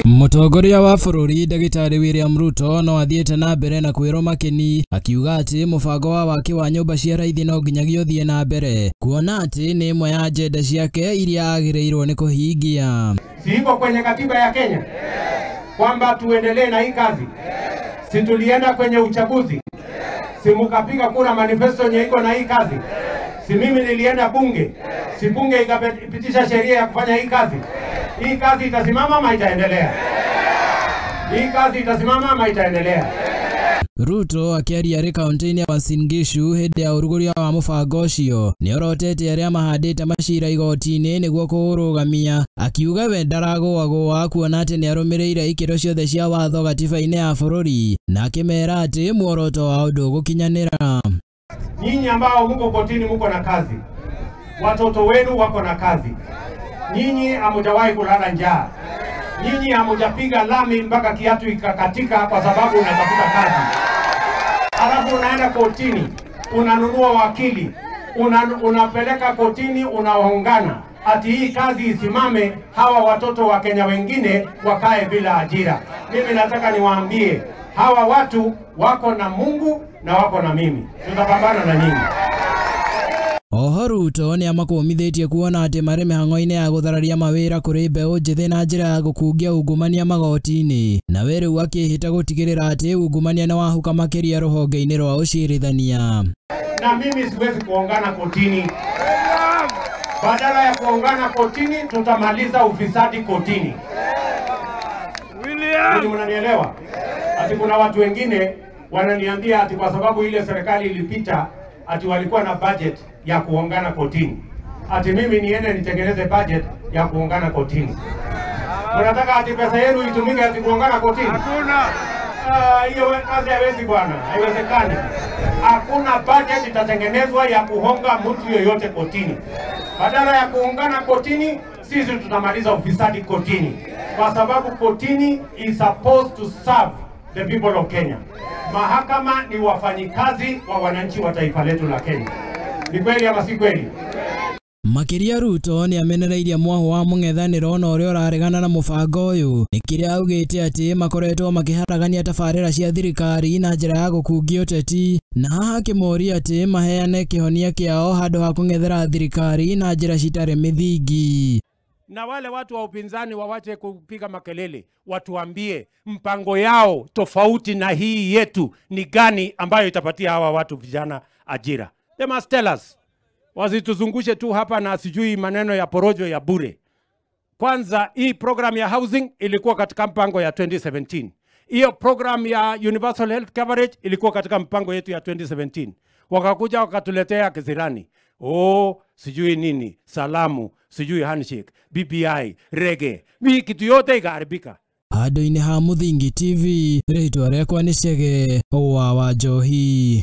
Mũtongoria wa bũrũri Ndagĩtarĩ William Ruto no athiĩte na mbere na kwĩrwo makeni akiuga atĩ mũbango wa waki wa nyũmba cia raithi no nginyagia ũthiĩ na mbere kuona atĩ nĩ ĩmwe ya ajenda ciake iria agĩrĩirwo nĩ kũhingia. Si iko kwenye katiba ya Kenya kwamba tuendelee na hii kazi? Si tulienda kwenye uchaguzi? Si mukapiga kura manifesto yenye iko na hii kazi? Si mimi nilienda bunge? Si bunge ikapitisha sheria ya kufanya hii kazi? Hii kazi itasimama ama itaendelea? Hii kazi itasimama ama itaendelea? Ruto akĩaria arĩ kaunti-inĩ ya Uasin Gishu hĩndĩ ya ũrugũria wa mũbango ũcio nĩorotete arĩa mahandĩte macira igoti-inĩ nĩguo kũũrũgamia, akiuga we ndaragũagũa kuona atĩ nĩarũmĩrĩire ikĩro ciothe cia watho gatiba-inĩ ya bũrũri na akĩmera atĩ muoroto wao ndũgũkinyanĩra. Nyinyi ambao muko kotini muko na kazi, watoto wenu wako na kazi, nyinyi hamujawahi kulala njaa, nyinyi hamujapiga lami mpaka kiatu ikakatika kwa sababu unatafuta kazi. Alafu unaenda kotini, unanunua wakili, unapeleka kotini, unaongana ati hii kazi isimame, hawa watoto wa Kenya wengine wakae bila ajira. Mimi nataka niwaambie hawa watu wako na Mungu na wako na mimi, tutapambana na nyinyi. Oho Ruto nĩ amakũmithĩtie kuona atĩ marĩ mĩhang'o-inĩ ya gũthararia mawĩra kũrĩ mbeũ njĩthĩ na njĩra ya gũkungia ungumania magoti-inĩ, na we rĩu akĩhĩta gũtigĩrĩra atĩ ungumania nĩ wahuka makĩria rũhonge-inĩ rwa ũcirithania. Na mimi siwezi kuongana kotini. Badala ya kuongana kotini, tutamaliza ufisadi kotini. William, mnanielewa? Ati kuna watu wengine wananiambia ati kwa sababu ile serikali ilipita ati walikuwa na budget ya kuongana kotini, ati mimi niende nitengeneze budget ya kuongana kotini. Unataka ati pesa yenu itumike ati kuongana kotini? Hakuna. Hiyo kazi haiwezi bwana, haiwezekani. Hakuna budget itatengenezwa ya kuhonga mtu yoyote kotini. Badala ya kuungana kotini, sisi tutamaliza ufisadi kotini, kwa sababu kotini is supposed to serve the people of Kenya. Mahakama ni wafanyikazi wa wananchi wa taifa letu la Kenya. Ni kweli ama si kweli? Makĩria Ruto nĩ amenereirie mwahu wa mũng'ethanĩro na ũrĩa ũraregana na mũbango ũyũ nĩ kĩrĩa augĩte atĩ makoretwo makĩharagania tabarĩra cia thirikari na njĩra ya gũkungia ũteti, na haha akĩmoria atĩ maheane kĩhonia kĩao handũ ha kũng'ethera thirikari na njĩra citarĩ mĩthingi. Na wale watu wa upinzani wawache kupiga makelele, watuambie mpango yao tofauti na hii yetu ni gani ambayo itapatia hawa watu vijana ajira. They must tell us. Wasituzungushe tu hapa na sijui maneno ya porojo ya bure. Kwanza hii program ya housing ilikuwa katika mpango ya 2017. Hiyo program ya universal health coverage ilikuwa katika mpango yetu ya 2017. Wakakuja wakatuletea kisirani. Oh, sijui nini, salamu, sijui handshake, BBI, reggae. Mimi kitu yote ikaharibika. Handũ-inĩ ha Mũthingi TV, rĩtwa rĩakwa nĩ Chege wa Wanjohi.